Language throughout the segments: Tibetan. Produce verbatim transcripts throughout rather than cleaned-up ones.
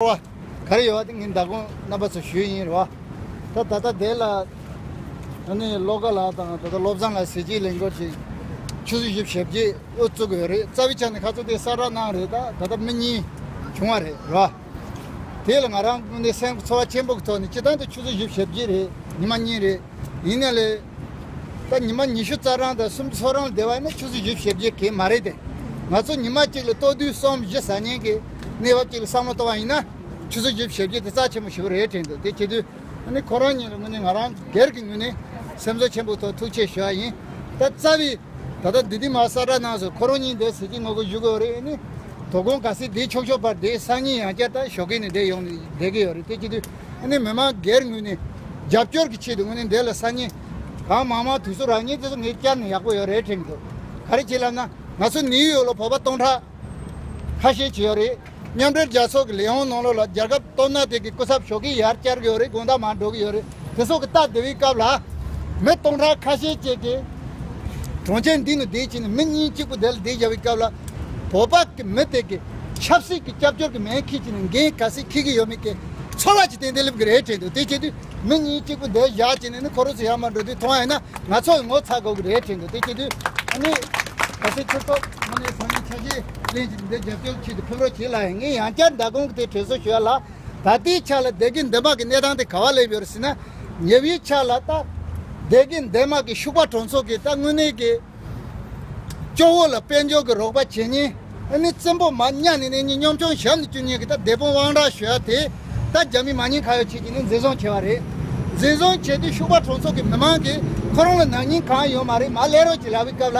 བ་ག་རེ་ཡོད་པ་དེ་ངས་མདང་དགོང་རྣམ་པ་ཚོ་ཞུས་ཡིན་རེད་བ། ད་ད་ལྟ་དེ་ལ་ཨ་ནི་བློ་དགའ་ལགས་དང་ད་ལྟ་བློ་བཟང་ལགས་ཟས་བཅད་ལེན་སྐོར་གྱི་ཆུ་ཚོད་བཞི་བཅུ་ཞེ་བརྒྱད་དབུ་བཙུགས་ཡོད་རེད། རྩ་བའི་ཆ་ནས་ཁ་ཚོ་དེ་གསལ་བསྒྲགས་གནང་རེད། ད་ད་ལྟ་མི་གཉིས་བྱུང་བ་རེད་རེད་བ། དེ་ལ་ང་རང་ངོས་ནས་སེམས་ཚོར་བ་ཆེན་པོ་གི་ཐོག་ནས་སྤྱིར་བཏང་དུ་ཆུ་ཚོད་བཞི་བཅུ་ཞེ་བརྒྱད་རེད། ཉི་མ་གཉིས་རེད། ཡིན་ནའི་ལས། ད་ཉི་མ་ཉི་ཤུ་རྩ་གྲངས་དང་སུམ་ཅུ་སོ་གྲངས་ལ་བསྡད་པ་ཡིན་ན་ཆུ་ཚོད་བཞི་བཅུ་ཞེ་བརྒྱད་གས་མ་རེད་དེ། ང་ཚོ་ཉི་མ་གཅིག་ལ་ལྟོ་དུས་གསུམ་བཞི་ཟ་མཁན་གྱི་གནས་བབ་གཅིག་ལ་བསམ་བློ་གཏོང་བ་ཡིན་ན་ཆུ་ཚོད་བཞི་བཅུ་ཞེ་བརྒྱད་དེ་རྩ་ཆེན་པོ་ཞིག་རེད་དྲན་འདུག་དེ་བྱེད་དུས་ཨ་ནི་ཁོ་རང་ཉིད་ལ་དངོས་གནས་ང་རང་སྒེར་གྱི་ངོས་ནས་སེམས་ཚོར་ཆེན་པོ་ཐོག་ཐུགས་རྗེ་ཆེ་ཞུ་བ་ཡིན། ད་རྩ་བའི་ད་ལྟ་འདི་དུས་མ་གསལ་བསྒྲགས་གནང་སོང་། ཁོ་རང་གཉིས་འདིར་ཟས་བཅད་ངོ་རྒོལ་ཞུ་དགོས་རེད། ཨ་ནི་དོ་དགོང་ག་ཚོད་འདིར་ཆོག་ཆོག་བར་དེ་སང་ཉིན་ཡང་བསྐྱར་ད་ཞོགས་ཀས་ནས་འདིར་ཡོང་ནས་བསྡད་ཀྱི་ཡོད་རེད། དེ་བྱེད་དུས་ཨ་ནི་མི་མང་སྒེར་ངོས་ནས་རྒྱབ་སྐྱོར་གྱི་ཆེད་དུ་དངོས་གནས་འདི་ལ་སང་ཉིན་གང་མང་མང་དུས་ཚོད་རག་མཁན་དེ་ཚོ་ངས་བསྐྱར་ནས་ཡག་པོ་ཡོད་རེད་དྲན་གྱི་འདུག་ག་རེ་བྱེད་ལབ་ན་ང་ཚོ་ནིའུ་ཡོག་ལ་བོད་པ་སྟོང་ཕྲག་ཁ་ཤས་ཅིག་ཡོད་རེད། མཉམ་འབྲེལ་རྒྱལ་ཚོགས་ཀྱི་ལས་ཁུངས་ནང་ལོགས་ལ་རྒྱལ་ཁབ་སྟོབས་ན་དེ་གི་སྐུ་ཚབ་ཞོགས་ཀས་ཡར་བཅར་གྱི་ཡོད་རེད། དགོང་དག་མར་འགྲོ་གི་ཡོད་རེད། དེ་ཚོ་གི་ལྟ་བསྡད་པའི་སྐབས་ལ་མི་སྟོང་ཕྲག་ཁ་ཤས་ཅིག་གིས་གྲོང་ཁྱེར་འདི་ནས་བསྡད་ཕྱིན་ནས་མི་གཉིས་གཅིག་པུ་དེ་ལ་བསྡད་བཞག་པའི་སྐབས་ལ་བོད་པ་གི་མི་དེ་གི་ཆབ་སྲིད་ཀྱི་སྐྱབས་བཅོལ་གྱི་མིང་འཁྱེར་ཕྱིན་ནས་འགན་ག་ཚོད་འཁྱེར་གྱི་ཡོད་མེད་ཀྱི་ཚོར་བ་ཅིག་ཏན་ཏན་སླེབས་ཀྱི་རེད་དྲན་འདུག་དེ་བྱེད་དུས་མི་གཉིས་གཅིག་པུ་འདིར་བཞག་བྱས་ནས་ནི་ཁོ་རང་ཚོ་ཡར་མར་འགྲོ་དུས་མཐོང་བ་ཡིན་ན་ང་ཚོ་ངོ་ཚ་དགོས་ཀྱི་རེད་དྲན་འདུག་དེ་བྱེད་དུས་ཨ་ནི་ག་ཚོད་ཐུབ་ཐུབ་དངོས་གནས་སང་ཉིན་ཆ་ཤས་ལེན་གྱི་འདི་རྒྱབ་སྐྱོར་ཆེད་དུ་ཕེབས་རོགས་བྱེད་ལ། ཡང་ངས་ཡང་བསྐྱར་མདང་དགོང་གི་དེ་དྲན་གསོ་ཞུ་ཡ་ལ། ད་ལྟའི་ཆ་ལ་སྡེ་དགེ་འདན་མ་གི་གནས་སྟངས་དེ་ག་བ་སླེབས་ཡོད་རེད་ཟེར་ན། ཉེ་བའི་ཆ་ལ་ད་སྡེ་དགེ་འདན་མ་གི་ཤུག་པ་གྲོང་ཚོ་གི་ད་དངོས་གནས་ཀྱི་སྐྱོ་བོ་ལ་དཔལ་འབྱོར་གྱི་རོགས་པ་བྱེད་མཁན། ཨ་ནི་བཙན་པོ་མར་གཉའ་ནས་ནས་གཉིས་གཉོམ་ཆུང་ཞབས་ནས་བཅུག་མཁན་གྱི་ད་སྡེ་དཔོན་དབང་གྲགས་ཞུ་ཡ་དེ་ད་རྒྱ་མི་མ་ཉེས་ཁ་གཡོག་བྱེད་ཀྱི་ནི་འཛིན་བཟུང་བྱས་པ་རེད། འཛིན་བཟུང་བྱས་དུས་ཤུག་པ་གྲོང་ཚོ་གི་མི་མང་གིས་ཁོ་རང་ལ་ནག་ཉེས་གང་ཡོད་མ་རེད། མར་སླེབས་རོགས་ཅིག་ལབ་པའི་སྐབས་ལ་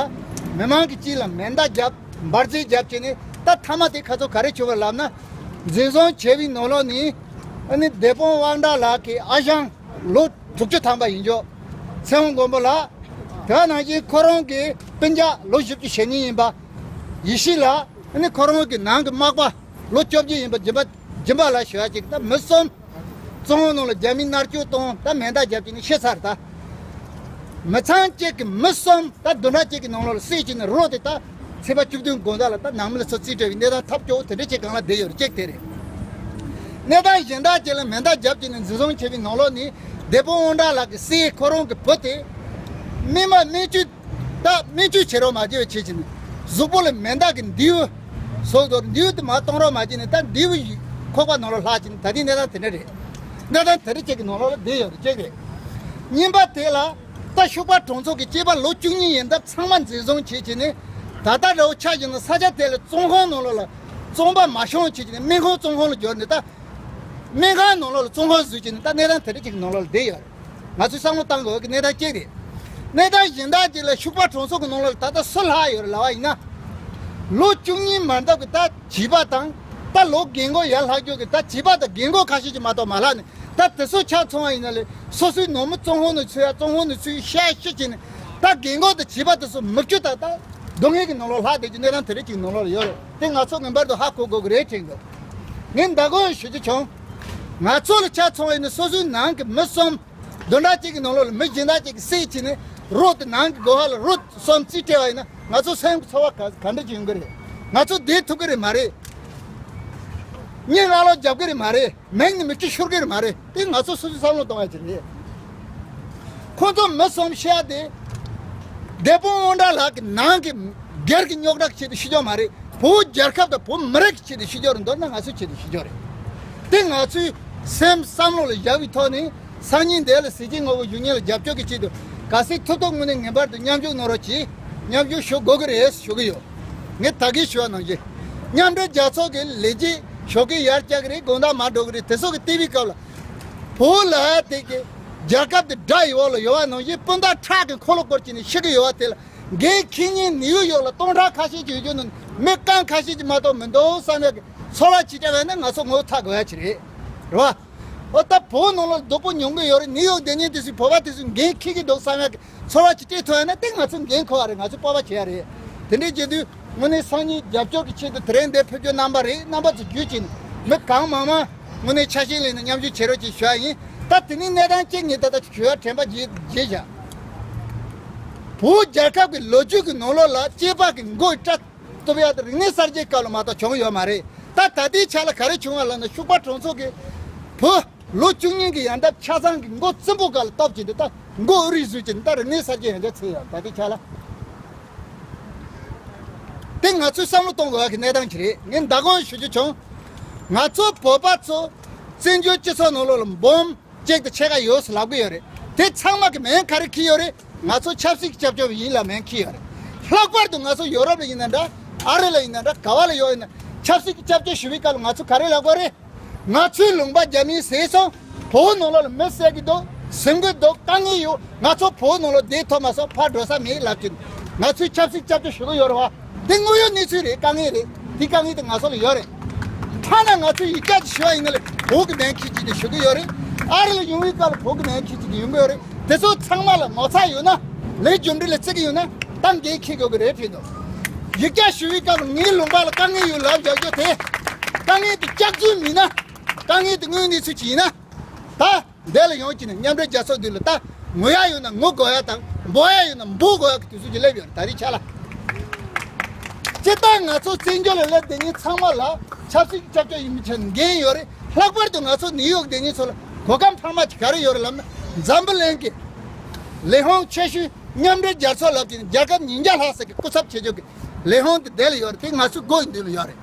མི་མང་གི་དཀྱིལ་ལ་མེ་མདའ་བརྒྱབ། འབར་རྫས་བརྒྱབ་བྱས་ནས་ད་མཐའ་མ་དེ་ཁ་ཚོ་ག་རེ་བྱུང་བ་ལབ་ན། འཛིན་བཟུང་བྱས་པའི་ནང་ལོགས་ནས་ཨ་ནི་སྡེ་དཔོན་དབང་གྲགས་ལགས་ཀྱི་ཨ་ཞང་ལོ་དྲུག་ཅུ་ཐམ་པ་ཡིན་ཆོག་ཚེ་དབང་མགོན་པོ་ལགས། དེ་ནང་བཞིན་ཁོ་རང་གི་སྤུན་ཀྱག་ལོ་བཞི་བཅུ་ཞེ་གཉིས་ཡིན་པ་ཡེ་ཤེས་ལགས། ཨ་ནི་ཁོ་རང་གི་ནང་གི་མག་པ་ལོ་བཅོ་བརྒྱད་ཡིན་པ་སྦྱིན་པ་སྦྱིན་པ་ལགས་ཞུ་ཡ་ཅིག་ད་མི་གསུམ། བཙོན་ཁང་ནང་ལ་རྒྱ་མིས་མནར་གཅོད་བཏང་། ད་མེ་མདའ་བརྒྱབ་ཀྱི་ནི་ཤི་ཚར་ད། མི་ཚང་གཅིག་གི་མི་གསུམ་ད་བདུན་ཕྲག་གཅིག་གི་ནང་ལོགས་ལ་བསད་ཀྱི་ནི་རོ་དེ་ད་ཚེས་པ་བཅུ་བདུན་དགོང་དག་ལ་ད་ནང་མི་ལ་ཚོ་རྩིས་སྤྲད་པའི་གནས་སྟངས་ཐབས་སྐྱོ་བོ་དེ་འདྲ་ཅིག་སྒང་ལ་བསྡད་ཡོད་རེད། གཅིག་དེ་རེད། གནས་སྟངས་གཞན་དག་ཅིག་ལ་མེ་མདའ་བརྒྱབ་ཀྱི་ནི་འཛིན་བཟུང་བྱས་པའི་ནང་ལོགས་ནི་སྡེ་དཔོན་དབང་གྲགས་ལགས་ཀྱི་སྲས་ཁོ་རང་གི་བུ་དེ་སྨིན་མ་སྨིན་བཅོས། ད་སྨིན་བཅོས་བྱེད་རོགས་མ་བྱེད་པའི་ཆེད་ཀྱི་ནི་གཟུགས་པོ་ལ་མེ་མདའ་གི་མདེའུ་བཟུང་དོར་མདེའུ་དེ་མར་གཏོང་རོགས་མ་བྱེད་ནི་ད་མདེའུ་ཡི་ཁོག་པ་ནང་ལ་ལྷག་ཅིག་ནི་ད་ལྟའི་གནས་སྟངས་དེ་འདྲ་རེད། གནས་སྟངས་དེ་འདྲ་ཅིག་གི་ནང་ལོགས་ལ་བསྡད་ཡོད་རེད། གཅིག་རེད། གཉིས་པ་དེ་ལ་ད་ཤུག་པ་གྲོང་ཚོ་གི་སྐྱེས་པ་ལོ་བཅུ་གཉིས་ཡིན་སྟབས་ཚང་མ་འཛིན་བཟུང་བྱེད་ཀྱི་ནི་ད་ལྟ་འདྲ་བོ་ཆགས་ཀྱི་ནི་ས་ཆ་དེ་ལ་བཙོན་ཁང་ནང་ལོགས་ལ་བཙོན་པ་མ་ཤོང་བྱེད་ཀྱི་ནི་སྨན་ཁང་བཙོན་ཁང་ལ་འགྱུར་ནི་ད། སྨན་ཁང་ནང་ལོགས་ལ་བཙོན་ཁང་བཟོས་ཀྱི་ནི་ད་གནས་སྟངས་དེ་འདྲ་ཅིག་གི་ནང་ལོགས་ལ་བསྡད་ཡོད་རེད། ང་ཚོས་བསམ་བློ་བཏང་དགོས་ཀྱི་གནས་སྟངས་གཅིག་རེད། གནས་སྟངས་གཞན་དག་ཅིག་ལ་ཤུག་པ་གྲོང་ཚོ་གི་ནང་ལོགས་ལ་ད་ལྟ་སུ་ལྷག་ཡོད་རེད་ལབ་པ་ཡིན་ན། ལོ་བཅུ་གཉིས་མ་འདབ་ཀྱི་ད་བྱིས་པ་དང་། ད་ལོ་རྒན་གོག་ཡར་ལྷག་རྒྱུ་གི་ད་བྱིས་པ་དང་རྒན་གོག་ཁ་ཤས་ཀྱིས་མ་གཏོགས་མ་ལྷག་ནས་ད་དེ་ཚོ་ཆ་ཚང་བ་ཡིན་ན་ལས་སོ་སོའི་ནང་མི་བཙོན་ཁང་ནང་ཚུད་ཡ་བཙོན་ཁང་ནང་ཚུད་ཤ་ཤི་བྱས་ནས་ད་རྒན་གོག་དང་བྱིས་པ་དེ་ཚོ་མིག་ཆུ་དང་ད་སྡུག་བསྔལ་གྱི་ནང་ལོགས་ལྷག་བསྡད་ཀྱི་གནས་སྟངས་དེ་རིགས་ཀྱི་ནང་ལོགས་ལ་ཡོད་རེད། དེ་ང་ཚོ་ངེས་པར་དུ་ཧ་གོ་དགོས་ཀྱི་རེད་དྲན་འདུག་ངས་མདང་དགོང་ཞུ་རྒྱུ་བྱུང་། ང་ཚོ་ལ་ཆ་ཚང་བ་ཡིན་ན་སོ་སོའི་ནང་གི་མི་གསུམ། བདུན་ཕྲག་གཅིག་གི་ནང་ལོགས་ལ་མི་གཞན་དག་ཅིག་གིས་བསད་བྱས་ནས་རོ་དེ་ནང་གི་སྒོ་ཁ་ལ་རོ་གསུམ་རྩིས་སྤྲད་པ་ཡིན་ན་ང་ཚོ་སེམས་ཀྱི་ཚོར་བ་ག་ག་འདྲ་ཅིག་ཡོང་གི་རེད། ང་ཚོ་བསྡད་ཐུབ་ཀྱི་རེད་མ་རེད། གཉེན་སླར་ལོག་རྒྱབ་ཀྱི་རེད་མ་རེད། མིང་ནས་མི་ཁྲི་ཤོར་གྱི་རེད་མ་རེད། དེ་ང་ཚོ་སོ་སོས་བསམ་བློ་གཏོང་ཡ་ཅིག་རེད། ཁོ་ཚོ་མི་གསུམ་ཤི་ཡ་དེ་སྡེ་དཔོན་དབང་གྲགས་ལགས་ཀྱི་ནང་གི་སྒེར་གྱི་རྙོག་དྲ་ཆེད་དུ་ཤི་རྒྱུ་མ་རེད། བོད་རྒྱལ་ཁབ་དང་བོད་མི་རིགས་ཀྱི་ཆེད་དུ་ཤི་རྒྱུ་རེད། མདོར་ན་ང་ཚོའི་ཆེད་དུ་ཤི་རྒྱུ་རེད། དེ་ང་ཚོའི་སེམས་བསམ་བློ་ལ་བཞག་པའི་ཐོག་ནས་སང་ཉིན་འདི་ལ་ཟས་བཅད་ངོ་རྒོལ་ཞུ་མཁན་ལ་རྒྱབ་སྐྱོར་གྱི་ཆེད་དུ་གལ་སྲིད་ཐུབ་ཐུབ་ངོས་ནས་ངེས་པར་དུ་མཉམ་ཞུགས་གནང་རོགས་གྱིས། མཉམ་ཞུགས་ཞུ་དགོས་ཀྱི་རེད་ཞུ་གི་ཡོད། ངས་ད་གིན་ཞུ་བ་ནང་བཞིན། མཉམ་འབྲེལ་རྒྱལ་ཚོགས་ཀྱི་ལས་བྱེད་ཞོགས་ཀས་ཡར་བཅར་གྱི་རེད། དགོང་དག་མར་འགྲོ་གི་རེད། དེ་ཚོ་གི་བལྟས་པའི་སྐབས་ལ། བོད་ལ་དེ་གི་རྒྱལ་ཁབ་དེ་དགྲ་ཡི་འོག་ལ་ཡོད་པ་ནང་བཞིན་སྤུན་ཟླ་ཁྲག་གི་འཁོར་ལོ་བསྐོར་གྱི་ནས་ཤི་གི་ཡོད་པ་དེ་ལ་འགན་འཁྱེར་མཁན་ནིའུ་ཡོག་ལ་སྟོང་ཕྲག་ཁ་ཤས་ཀྱི་ཡོད་རྒྱུ་ནི་མི་རྐང་ཁ་ཤས་ཀྱི་མ་གཏོགས་མི་འདུག་བསམ་ཡག་གི་ཚོར་བ་ཅིག་སྤྲད་པ་ཡིན་ན་ང་ཚོ་ངོ་ཚ་དགོས་ཡ་ཅིག་རེད། རེད་བ། ཨོ་ད་བོད་ནང་ལ་སྡུག་པོ་མྱོང་གི་ཡོད་རེད། ནིའུ་ཡོག་བསྡད་མཁན་དེ་ཚོས་བོད་པ་དེ་ཚོས་འགན་འཁྱེར་གྱི་འདུག་བསམ་ཡག་གི་ཚོར་བ་ཅིག་སྤྲད་ཐུབ་ཡ་ན་དེ་ང་ཚོ་འགན་འཁུར་བ་རེད། ང་ཚོས་སྤོབས་པ་བྱེད་ཡ་རེད། དེ་འདྲའི་བྱེད་དུས་དངོས་གནས་སང་ཉིན་རྒྱབ་སྐྱོར་གྱི་ཆེད་དུ་དེ་རིང་འདིར་ཕེབས་རྒྱུ་རྣམ་པ་རེད། རྣམ་པ་ཚོ་བརྒྱུད་ཀྱིས་མི་གང་མང་མང་དངོས་གནས་ཆ་ཤས་ལེན་ནས་མཉམ་ཞུགས་བྱེད་རོགས་ཅེས་ཞུ་བ་ཡིན། ད་དེ་ནས་གནས་སྟངས་གཅིག་ངས་ད་ལྟ་ཞུ་བ་དྲན་པ་བརྗེད་བརྗེད་བཞག་བོད་རྒྱལ་ཁབ་ཀྱི་ལོ་རྒྱུས་ཀྱི་ནང་ལོགས་ལ་སྐྱེས་པ་གི་མགོའི་སྐྲ་གཏུབ་ཡ་དེ་རིག་གནས་གསར་བརྗེའི་སྐབས་ལ་མ་གཏོགས་བྱུང་ཡོད་མ་རེད། ད་ད་ལྟའི་ཆ་ལ་ག་རེ་བྱུང་བ་ལབ་ན། ཤུག་པ་གྲོང་ཚོ་གི་བུ་ལོ་བཅུ་གཉིས་ཀྱི་ཡང་འདབ་ཆ་ཚང་གི་མགོ་རྩིན་པོ་སྒང་ལ་གཏོབ་བྱས་ཏེ། ད་མགོ་ཨུ་རིག་བཟོས་བྱས་ནས་ད་རིག་གནས་གསར་བརྗེ་ཡང་བསྐྱར་ཚུགས་ཡ། ད་ལྟའི་ཆ་ལ། དེ་ང་ཚོས་བསམ་བློ་གཏོང་དགོས་ཡ་གི་གནས་སྟངས་ཅིག་རེད། ངས་མདང་དགོང་ཞུ་རྒྱུ་བྱུང་། ང་ཚོ་བོད་པ་ཚོ་བཙན་བྱོལ་སྤྱི་ཚོགས་ནང་ལོགས་ལ་འབུམ་གཅིག་དང་ཕྱེད་ཀ་ཡོད་ཟེར་ལབ་གི་ཡོད་རེད། དེ་ཚང་མ་གི་མིང་ག་རེ་འཁྱེར་ཡོད་རེད། ང་ཚོ་ཆབ་སྲིད་ཀྱི་སྐྱབས་བཅོལ་བ་ཡིན་ལབ་མིང་འཁྱེར་ཡོད་རེད། ལྷག་པར་དུ་ང་ཚོ་ཡོ་རོབ་ལ་ཡིན་ན་འདྲ། ཨ་རི་ལ་ཡིན་ན་འདྲ། ག་བ་ལ་ཡོད་ཡིན་ན། ཆབ་སྲིད་ཀྱི་སྐྱབས་བཅོལ་ཞུ་བའི་སྐབས་ལ་ང་ཚོ་ག་རེ་ལབ་དགོས་རེད། ང་ཚོའི་ལུང་པ་རྒྱ་མིས་བཟས་སོང་། བོད་ནང་ལོགས་ལ་མི་བསད་ཀྱི་འདུག་ཟིན་གྱི་འདུག་དཀའ་ངལ་ཡོད། ང་ཚོ་བོད་ནང་ལོགས་བསྡད་ཐུབ་མ་སོང་། ཕར་འགྲོ་ས་མེད་ལབ་ཀྱི་འདུག་ང་ཚོའི་ཆབ་སྲིད་སྐྱབས་བཅོལ་ཞུ་གི་ཡོད་རེད་བ། དེ་དངོས་ཡོད་གནས་ཚུལ་རེད། དཀའ་ངལ་རེད། དེ་དཀའ་ངལ་དེ་ང་ཚོ་ལ་ཡོད་རེད། ཐ་ན་ང་ཚོས་ཡིག་ཆ་ཅིག་ཞུ་བ་ཡིན་ན་ལས་བོད་ཀྱི་མིང་འཁྱེར་བྱས་ནས་ཞུ་གི་ཡོད་རེད། ཨ་རི་ལ་ཡོང་བའི་སྐབས་ལ་བོད་ཀྱི་མིང་འཁྱེར་བྱས་ནས་ཡོང་གི་ཡོད་རེད། དེ་ཚོ་ཚང་མ་ལ་ངོ་ཚ་ཡོད་ན། ལས་རྒྱུ་འབྲས་ལ་བརྩི་གི་ཡོད་ན། ད་འགན་འཁྱེར་དགོས་ཀྱི་རེད། ཕེབས་འདུག་ཡིག་ཆ་ཞུ་བའི་སྐབས་ལ་ངའི་ལུང་པ་ལ་དཀའ་ངལ་ཡོད་ལབ་བཞག་རྒྱུ་དེ། དཀའ་ངལ་དེ་སྐྱག་རྫུན་མིན་ན། དཀའ་ངལ་དེ་དངོས་གནས་ཚུལ་ཅིག་ཡིན་ན། ད་འདི་ལ་ཡོང་བྱས་ནས་མཉམ་འབྲེལ་རྒྱལ་ཚོགས་འདི་ལ་ད་ངུ་ཡ་ཡོད་ན་ངུ་དགོས་ཡ་དང་། འབོད་ཡ་ཡོད་ན་འབོད་དགོས་ཡ་གི་དུས་ཚོད་ཅིག་སླེབས་ཡོད་རེད། ད་རེས་ཆ་ལ། སྤྱིར་བཏང་ང་ཚོ་བཙན་བྱོལ་ལ་སླེབས་བསྡད་མཁན་ཚང་མ་ལ་ཆབ་སྲིད་ཀྱི་སྐྱབས་བཅོལ་ཡིན་པའི་ཆ་ནས་འགན་ཡོད་རེད། ལྷག་པར་དུ་ང་ཚོ་ནིའུ་ཡོག་བསྡད་མཁན་ཚོ་ལ་གོ་སྐབས་འཕར་མ་ཅིག་ག་རེ་ཡོད་རེད་ལབ་ན། འཛམ་བུ་གླིང་གི་ལས་ཁུངས་ཆེ་ཤོས་མཉམ་འབྲེལ་རྒྱལ་ཚོགས་ལབ་ཀྱི་རྒྱལ་ཁབ་ཉིས་བརྒྱ་ལྷག་ཙམ་གྱི་སྐུ་ཚབ་བྱེད་ཕྱོགས་ཀྱི་ལས་ཁུངས་དེ་འདི་ལ་ཡོད་རེད། དེ་ང་ཚོའི་སྒོ་ཡི་མདུན་ལ་ཡོད་རེད།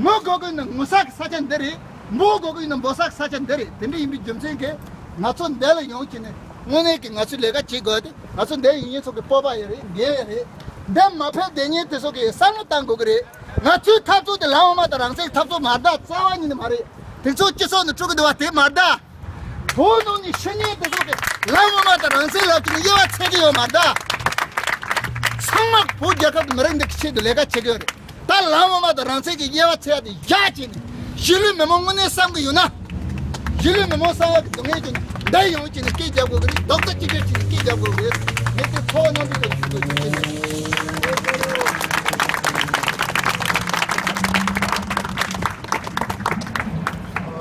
ངུ་དགོས་ཀྱི་ཡིན་ན་ངུ་ས་གི་ས་ཆ་འདི་རེད། འབོད་དགོས་ཀྱི་ཡིན་ན་འབོད་ས་གི་ས་ཆ་འདི་རེད། དེ་འདྲ་ཡིན་པའི་རྒྱུ་མཚན་གྱིས་ང་ཚོ་འདི་ལ་ཡོང་བྱས་ནས་དངོས་གནས་ཀྱི་ང་ཚོའི་ལས་ཀ་བྱེད་དགོས་ཏེ། ང་ཚོ་འདི་ཡིན་མཁན་ཚོ་གི་སྤོབས་པ་ཡོད་རེད། འགན་ཡོད་རེད། འདི་མ་ཕེབས་བསྡད་མཁན་དེ་ཚོ་གིས་བསམ་བློ་བཏང་དགོས་ཀྱི་རེད། ང་ཚོའི་འཐབ་རྩོད་དེ་ལམ་འོག་མ་དང་རང་བཙན་གྱི་འཐབ་རྩོད་མ་རེད་ད། རྩ་བ་ཉིད་ནས་མ་རེད། དེ་ཚོ་སྤྱི་ཚོགས་ནང་དཀྲུག་གི་འདུག་བ། དེ་མ་རེད་ད། བོད་ནང་ནས་ཤི་མཁན་དེ་ཚོ་གིས་ལམ་འོག་མ་དང་རང་བཙན་ལབ་ཀྱི་ནས་དབྱེ་བ་ཕྱེ་གི་ཡོད་མ་རེད་ད། ཚང་མ་བོད་རྒྱལ་ཁབ་དང་མི་རིགས་འདི་གི་ཆེད་དུ་ལས་ཀ་བྱེད་ཀྱི་ཡོད་རེད། ད་ལམ་འོག་མ་དང་རང་བཙན་གྱི་དབྱེ་བ་ཕྱེ་ཡ་དེ་བཞག་བྱས་ནས། གཞིས་ལུས་མི་མང་དངོས་གནས་བསམ་གྱི་ཡོད་ན། གཞིས་ལུས་མི་མང་གསང་བ་གི་སྡུག་བསྔལ་བྱུང་ན་འདི་ཡོང་བྱས་ནས་སྐད་རྒྱབ་དགོས་ཀྱི་རེད། རྡོག་རྩ་གཅིག་སྒྲིལ་བྱས་ནས་སྐད་རྒྱབ་དགོས་ཀྱི་རེད།